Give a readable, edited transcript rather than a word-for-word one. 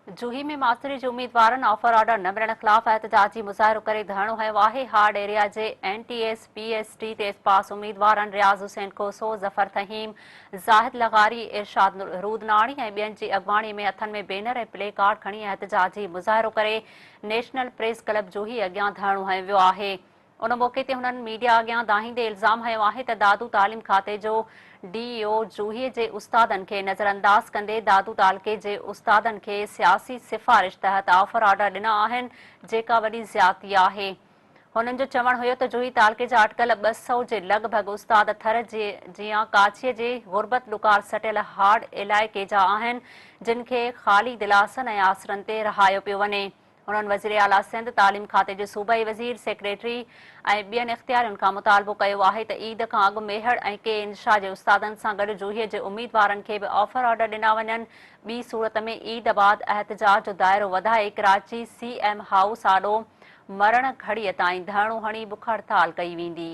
جوهي ۾ ماستري جي اميدوارن آفر آرڊر نه ملڻ خلاف احتجاجي مظاهرو ڪري ڌرڻو هنيو آهي. هارڊ ايريا جي N T S P S T تي پاس اميدوارن رياض حسين کوسو، ظفر ٿهيم، زاهد لغاري، ارشاد رودناڻي ۽ ٻين جي اڳواڻي ۾ هٿن ۾ بينر ۽ پلي ڪارڊ کڻي احتجاجي مظاهرو ڪري نيشنل پريس ڪلب جوهي اڳيان ڌرڻو هنيو ويو آهي. ان موقعي تي هنن ميڊيا اڳيان دانهيندي الزام هنيو آهي ته دادو تعليم کاتي جو ڊي اي او جوهي جي استادن کي نظرانداز ڪندي دادو تعلقي جي استادن کي سياسي سفارش تحت آفر آرڊر ڏنا آهن جيڪا وڏي زيادتي آهي. هنن جو چوڻ هيو ته جوهي تعلقي جا اٽڪل 200 جي لڳ ڀڳ استاد ٿر جي جيان ڪاڇي جي غربت ڏڪار سٽيل هارڊ علائقي جا آهن جن کي خالي دلاسن ۽ آسرن تي رهايو پيو وڃي. هنن وزيراعليٰ سنڌ، تعليم کاتي جي صوبائي وزير، سيڪريٽري ۽ ٻين اختيارين کان مطالبو ڪيو آهي ته عيد کان اڳ ميهڙ ۽ ڪي انشاء جي استادن سان گڏ جوهي جي اميدوارن کي به آفر آرڊر ڏنا وڃن، ٻي صورت ۾ عيد بعد احتجاج جو دائرو وڌائي ڪراچي سي ايم هائوس آڏو مرڻ گهڙيء تائين ڌرڻو هڻي بک هڙتال ڪئي ويندي.